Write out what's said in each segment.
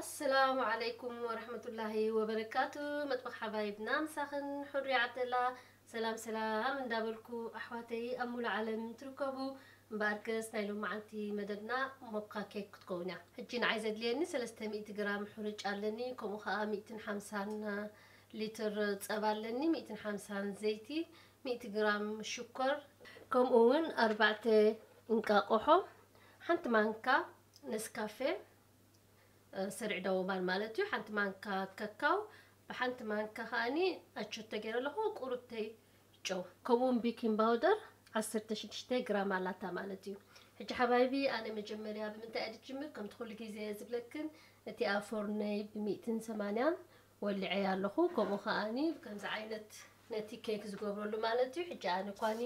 ኣሰላሙ ዓለይኩም ወረሕመቱላሂ ወበረካቱ። መጥበኽ ሓባይብና ምሳኽን፣ ሕሩይ ዓብደላ። ሰላም ሰላም እንዳበልኩ፣ ኣሕዋተይ ኣብ ሙሉ ዓለም ትርከቡ፣ እምበኣርከስ ናይ ሎማዓንቲ መደብና ሞካ ኬክ ክትከውን እያ። ሕጂ ንዓይ ዘድልየኒ ሰለስተ ሚእቲ ግራም ሕሩጭ ኣለኒ፣ ከምኡ ኸኣ ሚእትን ሓምሳን ሊትር ጸባ ኣለኒ፣ ሚእትን ሓምሳን ዘይቲ፣ ሚእቲ ግራም ሽኮር፣ ከምኡ እውን ኣርባዕተ እንቃቆሖ፣ ሓንቲ ማንካ ነስካፌ፣ እ፣ ስሪዕ ደወማን ማለት እዩ። ሓንቲ ማንካ ከካው፣ ብሓንቲ ማንካ ከኣኒ ኣቸቶ ገይረ ኣለኹ፣ ቁሩብተይ ጨው፣ ከምኡውን ቤኪንግ ፓውደር ዓሰርተ ሽዱሽተ ግራም ኣላታ ማለት እዩ። ሕጂ ሓባይቢ፣ ኣነ መጀመርያ ብምንታይ እየ ዝጅምር? ከምቲ ኩሉ ግዜ ዝብለክን፣ እቲ ኣብ ፎርነይ ብሚእትን ሰማንያን ወሊዐ ኣለኹ። ከምኡ ከኣኒ ከምዚ ዓይነት ነቲ ኬክ ዝገብረሉ ማለት እዩ። ሕጂ ኣነ ኳኒ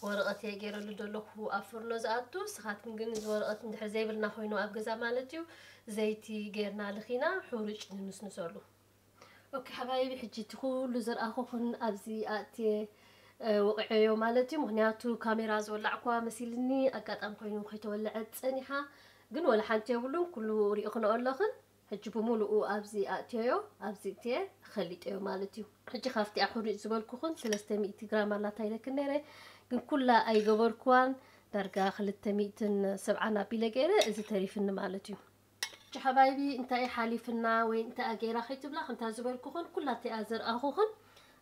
ወረቐት እየ ገይረሉ ዘለኹ ኣብ ፍርኖ ዝኣቱ። ንስኻትኩም ግን እዚ ወረቐት እንድሕር ዘይብልና ኮይኑ ኣብ ገዛ ማለት እዩ፣ ዘይቲ ጌርና ልኺና ሕሩጭ ንንስንሰሉ። ኦኬ ሓባይቢ፣ ሕጂ እቲ ኩሉ ዘርኣኹኹን ኣብዚ ኣእትየ፣ እ፣ ወቕዐዮ ማለት እዩ። ምኽንያቱ ካሜራ ዝወላዕኳ መሲልኒ፣ ኣጋጣሚ ኮይኑ ከይተወለዐት ጸኒሓ። ግን ወላ ሓንቲ የብሉን፣ ኩሉ ሪኢኽንኦ ኣለኽን። ሕጂ ብምሉኡ ኣብዚ ኣእትየዮ፣ ኣብዚ እትየ ኸሊጠዮ ማለት እዩ። ሕጂ ካብቲ ኣሕሩጭ ዝበልኩኽን ሰለስተ ሚእቲ ግራም ኣላታ ኢለክን ነይረ፣ ግን ኩላ ኣይገበርኩዋን። ዳርጋ ክልተ ሚእትን ሰብዓን ኣቢለ ገይረ፣ እዚ ተሪፍኒ ማለት እዩ። ሕጂ ሓባይቢ፣ እንታይ ሓሊፍና ወይ እንታይ ኣገይራ ከይትብላ፣ ከምታ ዝበልኩኽን ኩላ እቲኣ ዘርኣኹኽን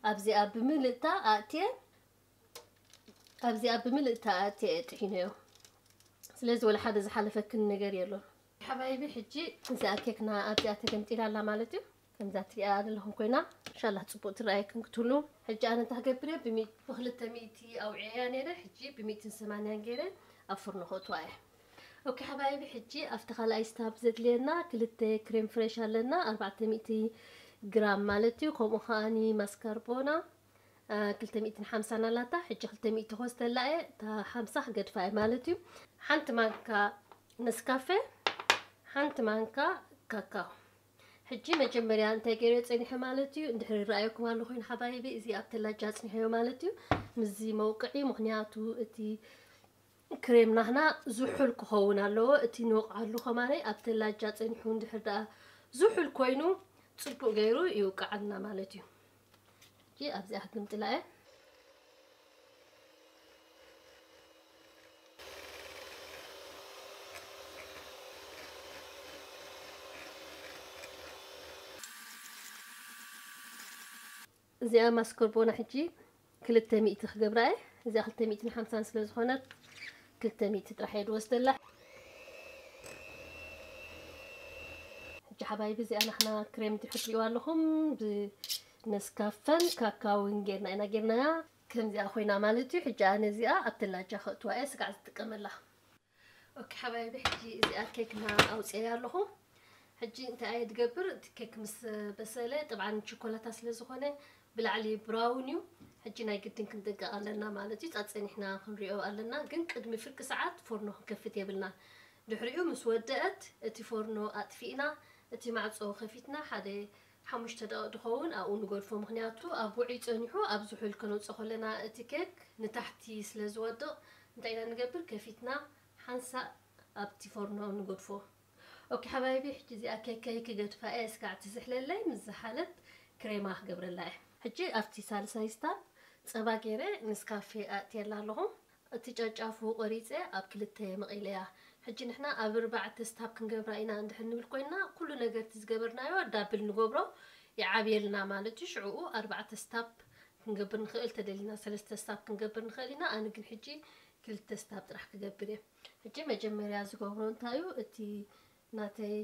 ኣብዚኣ ብምልእታ ኣእትየ፣ ኣብዚኣ ብምልእታ ኣእትየ ጥሒነዮ። ስለዚ ወላ ሓደ ዝሓለፈክን ነገር የሎን። ሓባይቢ፣ ሕጂ እዚኣ ኬክና ኣብዚኣ ተገምጢላ ኣላ ማለት እዩ። ከምዛ ትሪኣ ዘለኹም ኮይና፣ ኢንሻላህ ጽቡቕ ትረኣየክን ክትህሉ። ሕጂ ኣነ እንታይ ክገብር እየ? ብሚ-፣ ብክልተ ሚእቲ ኣውዒያ ነይረ፣ ሕጂ ብሚእትን ሰማንያን ገይረ ኣብ ፍርኖ ከእትዋ እየ። ኦኬ ሓባይቢ፣ ሕጂ ኣብቲ ካልኣይ ስታፕ ዘድልየና ክልተ ክሬም ፍሬሽ ኣለና፣ ኣርባዕተ ሚእቲ ግራም ማለት እዩ። ከምኡ ከኣኒ ማስካርቦና፣ አ፣ ክልተ ሚእትን ሓምሳን ኣላታ፣ ሕጂ ክልተ ሚእቲ ክወስደላ እየ፣ እታ ሓምሳ ክገድፋ እየ ማለት እዩ። ሓንቲ ማንካ ነስካፌ፣ ሓንቲ ማንካ ካካው። ሕጂ መጀመርያ እንታይ ገይረ ጸኒሐ ማለት እዩ፣ እንድሕር ይረኣየኩም ኣሎ ኮይኑ ሓባይቢ፣ እዚ ኣብ ተላጃ ኣጽኒሐዮ ማለት እዩ፣ ምስዚ መውቅዒ፣ ምኽንያቱ እቲ ክሬም ናህና ዝሑል ክኸውን ኣለዎ። እቲ ንወቕዓሉ ከማነይ ኣብ ተላጃ ጸኒሑ እንድሕር ደኣ ዝሑል ኮይኑ ጽቡቕ ገይሩ ይውቅዓልና ማለት እዩ። ሕጂ ኣብዚኣ ክግምጥላ እየ። እዚኣ ማስኮርቦና ሕጂ ክልተ ሚእቲ ክገብራ እየ። እዚኣ ክልተ ሚእትን ሓምሳን ስለ ዝኾነት ክልተ ሚእቲ ጥራሕ እየ ዝወስደላ። ሕጂ ሓባይቢ እዚኣ ናትና ክሬም እንድሕር ትሪእዋ ኣለኹም ብነስካፈን ካካውን ጌርና ኢና ጌርናያ። ከምዚኣ ኮይና ማለት እዩ። ሕጂ ኣነ እዚኣ ኣብ ተላጃ ከእትዋ እየ ስጋዕ ዝጥቀመላ። ኦኬ ሓባይቢ፣ ሕጂ እዚኣ ኬክና ኣውፅኤያ ኣለኹ። ሕጂ እንታይ እየ ዝገብር? እቲ ኬክ ምስ በሰለ፣ ጥብዓን ቸኮላታ ስለ ዝኾነ ብላዕሊ ብራውን እዩ። ሕጂ ናይ ግድን ክንጥንቀቕ ኣለና ማለት እዩ። ጸጸኒሕና ክንሪኦ ኣለና፣ ግን ቅድሚ ፍርቂ ሰዓት ፎርኖ ክንከፍት የብልና። ድሕሪኡ ምስ ወደአት እቲ ፎርኖ ኣጥፊእና፣ እቲ ማዕጾ ከፊትና ሓደ ሓሙሽተ ደቂቕ ዝኸውን ኣብኡ ንገድፎ። ምኽንያቱ ኣብ ውዑይ ጸኒሑ ኣብ ዝሑል ከነውጽኦ ከለና እቲ ኬክ ንታሕቲ ስለ ዝወድቕ፣ እንታይ ኢና ንገብር? ከፊትና ሓንሳእ ኣብቲ ፎርኖ ንገድፎ። ኦኬ ሓባይቢ፣ ሕጂ እዚኣ ኬከይ ክገድፋ እየ። እስካዕ ትዝሕለለይ፣ ምስ ዝሓለት ክሬማ ክገብረላ እየ። ሕጂ ኣብቲ ሳልሳይ ስታፕ ጸባ ገይረ ንስካፌ ኣእትየላ ኣለኹ። እቲ ጫጫፉ ቆሪጸ ኣብ ክልተ መቒለያ። ሕጂ ንሕና ኣብ ኣርባዕተ ስታፕ ክንገብራ ኢና እንድሕር ንብል ኮይንና፣ ኩሉ ነገር እቲ ዝገበርናዮ ዳብል ንገብሮ፣ ይዓብየልና ማለት እዩ። ሽዕኡ ኣርባዕተ ስታፕ ክንገብር ንኽእል፣ ተደሊና ሰለስተ ስታፕ ክንገብር ንኽእል ኢና። ኣነ ግን ሕጂ ክልተ ስታፕ ጥራሕ ክገብር እየ። ሕጂ መጀመርያ ዝገብሮ እንታይ እዩ? እቲ ናተይ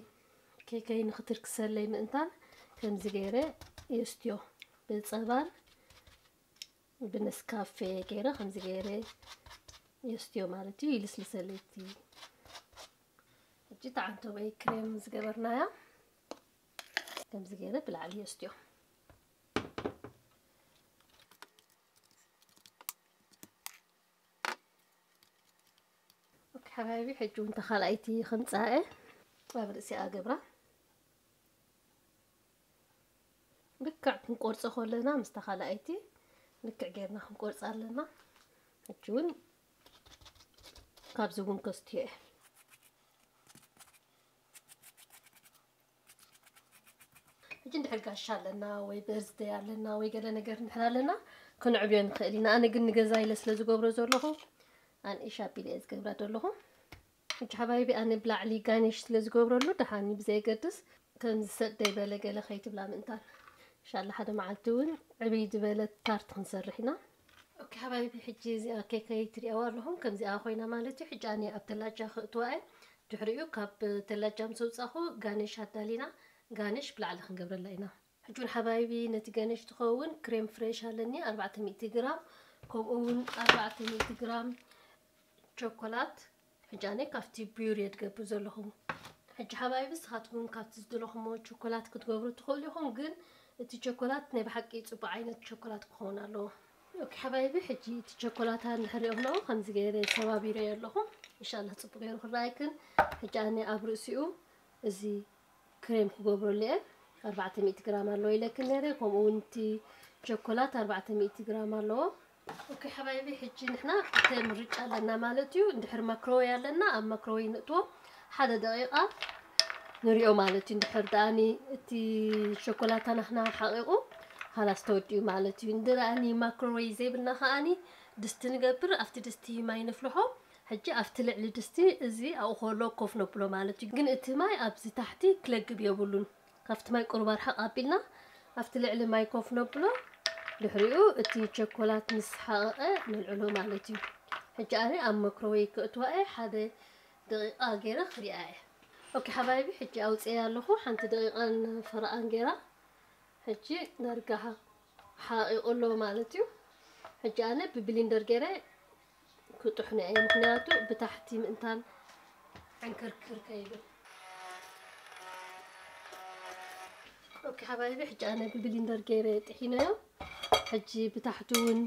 ኬከይ ንኽትርክሰለይ ምእንታን ከምዚ ገይረ የስትዮ። ብጸባን ብነስካፌ ገይረ ከምዚ ገይረ የስትዮ ማለት እዩ። ይልስልሰለይ እቲ ሕጂ ተዓንተወይ ክሬም ዝገበርናያ ከምዚ ገይረ ብላዕሊ የስትዮ። ኦኬ ሓባይቢ፣ ሕጂ እውን ተኻልኣይቲ ከምጻኤ ኣብ ርእሲኣ ገብራ። ልክዕ ክንቆርጾ ከለና ምስታ ካልኣይቲ ልክዕ ጌርና ክንቆርጻ ኣለና። ሕጂ እውን ካብዚ እውን ከስትዮ እየ። እንድሕር ጋሻ ኣለና ወይ በርዝደይ ኣለና ወይ ገለ ነገር እንድሕር ኣለና ክንዕብዮ ንኽእል ኢና። ኣነ ግን ንገዛ ኢለ ስለ ዝገብሮ ዘለኹ ኣንኢሽ ኣቢለ እየ ዝገብራ ዘለኹ። ሕጂ ሓባይቢ ኣነ ብላዕሊ ጋኔሽ ስለ ዝገብረሉ ደሓኒ ብዘየገድስ ከም ዝሰደይ በለ ገለ ከይትብላ ምእንታን። ኢንሻላ ሓደ መዓልቲ እውን ዕብይ ዝበለ ታርት ክንሰርሕ ኢና። ኦኬ ሓባይቢ ሕጂ እዚኣ ኬከይ ትሪኣዋ ኣለኹም ከምዚኣ ኮይና ማለት እዩ። ሕጂ ኣነ ኣብ ተላጃ ክእትዋ እየ። ድሕሪኡ ካብ ተላጃ ምስ ኣውፃኹ ጋኔሽ ኣዳሊና ጋኔሽ ብላዕሊ ክንገብረላ ኢና። ሕጂ እውን ሓባይቢ ነቲ ጋኔሽ ትኸውን ክሬም ፍሬሽ ኣለኒ ኣርባዕተ ሚእቲ ግራም፣ ከምኡ እውን ኣርባዕተ ሚእቲ ግራም ቸኮላት። ሕጂ ኣነ ካብቲ ቢዩር እየ ዝገብር ዘለኹ። ሕጂ ሓባይቢ ንስኻትኩም ካብቲ ዝደለኹሞ ቸኮላት ክትገብሩ ትኽእሉ ኢኹም፣ ግን እቲ ቸኮላት ናይ ብሓቂ ፅቡቅ ዓይነት ቸኮላት ክኸውን ኣለዎ። ኦኬ ሓባይቢ ሕጂ እቲ ቸኮላታ እንድሕር ሪእኹምዎ ከምዚ ገይረ ሰባቢረዮ ኣለኹ። ኢንሻላህ ፅቡቅ ገይሩ ክረኣየክን። ሕጂ ኣነ ኣብ ርእሲኡ እዚ ክሬም ክገብረሉ እየ። ኣርባዕተ ሚእቲ ግራም ኣለዎ ኢለክን ነይረ፣ ከምኡ እውን እቲ ቸኮላት ኣርባዕተ ሚእቲ ግራም ኣለዎ። ኦኬ ሓባይቢ ሕጂ ንሕና ክልተ ምርጫ ኣለና ማለት እዩ። እንድሕር ማክሮወይ ኣለና ኣብ ማክሮወይ ንእትዎ ሓደ ደቂቃ ንሪኦ ማለት እዩ። እንድሕር ደኣኒ እቲ ሸኮላታ ናህና ሓቂቑ ሃላስ ተወዲኡ ማለት እዩ። እንድራኣኒ ማክሮወይ ዘይብልና ከኣኒ ድስቲ ንገብር፣ ኣብቲ ድስቲ ማይ ነፍልሖ። ሕጂ ኣብቲ ልዕሊ ድስቲ እዚ ኣብኡ ከሎ ኮፍ ነብሎ ማለት እዩ። ግን እቲ ማይ ኣብዚ ታሕቲ ክለግብ የብሉን። ካብቲ ማይ ቁሩብ ኣርሓቕ ኣቢልና ኣብቲ ልዕሊ ማይ ኮፍ ነብሎ። ድሕሪኡ እቲ ቸኮላት ምስ ሓቐቐ ነልዕሎ ማለት እዩ። ሕጂ ኣነ ኣብ መክሮወይ ክእትዋ እየ። ሓደ ደቂቃ ገይረ ክሪኣ እየ። ኦኬ ሓባይቢ ሕጂ ኣውፅኤ ኣለኹ። ሓንቲ ደቂቃን ፈረቓን ገይራ ሕጂ ዳርጋ ሓ- ሓቒቑ ኣሎ ማለት እዩ። ሕጂ ኣነ ብብሊንደር ገይረ ክጥሕኖ እየ፣ ምኽንያቱ ብታሕቲ ምእንታን ዕንክርክር ከይብል። ኦኬ ሓባይቢ ሕጂ ኣነ ብብሊንደር ገይረ ጥሒነዮ። ሕጂ ብታሕቲ እውን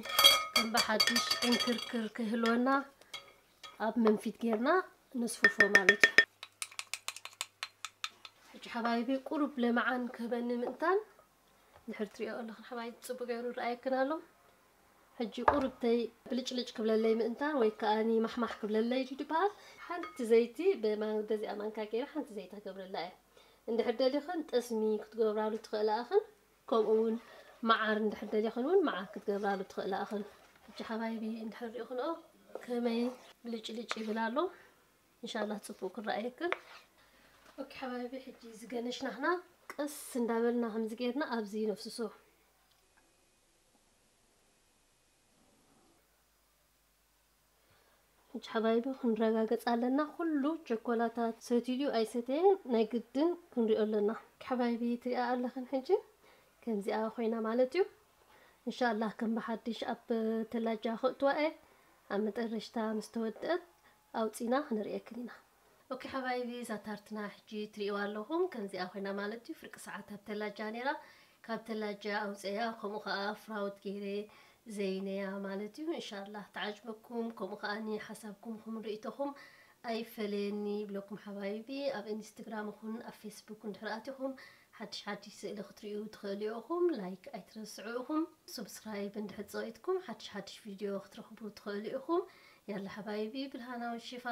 ከም ብሓድሽ ዕንክርክር ክህልወና ኣብ መንፊት ጌርና ነስፍፎ ማለት እዩ። ሕጂ ሓባይቢ ቁሩብ ለማዓን ክህበኒ ምእንታን ድሕር ትሪኦ ኣለኽን ሓባይቢ ጽቡቅ ገይሩ ረኣየክን ኣሎ። ሕጂ ቁሩብተይ ብልጭልጭ ክብለለይ ምእንታን ወይ ከኣኒ ማሕማሕ ክብለለይ ድዩ ዝበሃል ሓንቲ ዘይቲ በማን- በዚኣ ማንካ ገይረ ሓንቲ ዘይቲ ክገብረላ እየ። እንድሕር ደሊኽን ጠስሚ ክትገብራሉ ትኽእላ ኣኽን፣ ከምኡ እውን መዓር እንድሕር ደሊኽን እውን መዓር ክትገብራሉ ትኽእላ ኣኽን። ሕጂ ሓባይቢ እንድሕር ሪእኽንኦ ከመይ ብልጭልጭ ይብል ኣሎ። ኢንሻላህ ጽቡቅ ክረኣየክን። ኦኬ ሓባይቢ ሕጂ ዝገነሽናህና ቀስ እንዳበልና ከምዚ ጌርና ኣብዚ ነፍስሶ። ሕጂ ሓባይቢ ክንረጋገጽ ኣለና። ኩሉ ቸኮላታ ሰትዩ ኣይሰተየን ናይ ግድን ክንሪኦ ኣለና። ሓባይቢ ትሪኣ ኣለኽን ሕጂ ከምዚኣ ኮይና ማለት እዩ። እንሻላህ ከም ብሓድሽ ኣብ ተላጃ ክእትዋ እየ። ኣብ መጠረሽታ ምስ ተወደአት ኣውፂና ክንርእየክን ኢና። ኦኬ ሓባይቢ እዛ ታርትና ሕጂ ትሪእዋ ኣለኹም ከምዚኣ ኮይና ማለት እዩ። ፍርቂ ሰዓት ኣብ ተላጃ ነይራ። ካብ ተላጃ ኣውፀያ ከምኡ ከዓ ፍራውት ገይረ ዘይነያ ማለት እዩ። እንሻላህ ተዓጅበኩም ከምኡ ከዓኒ ሓሳብኩም ኩም ርእይቶኹም ኣይፈለየኒ ይብለኩም ሓባይቢ። ኣብ ኢንስትግራም ይኹን ኣብ ፌስቡክ እንድሕር ኣቲኹም ሓድሽ ሓድሽ ስእሊ ክትርእዩ ትኽእሉ ኢኹም። ላይክ ኣይትረስዑ ኢኹም። ሱብስክራይብ እንድሕር ፀቂጥኩም ሓድሽ ሓድሽ ቪድዮ ክትረኽቡ ትኽእሉ ኢኹም። ያላ ሓባይቢ ብልሃናውን ሽፋ።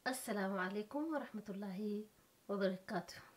ኣሰላሙ ዓለይኩም ወረሕመቱላሂ ወበረካቱ።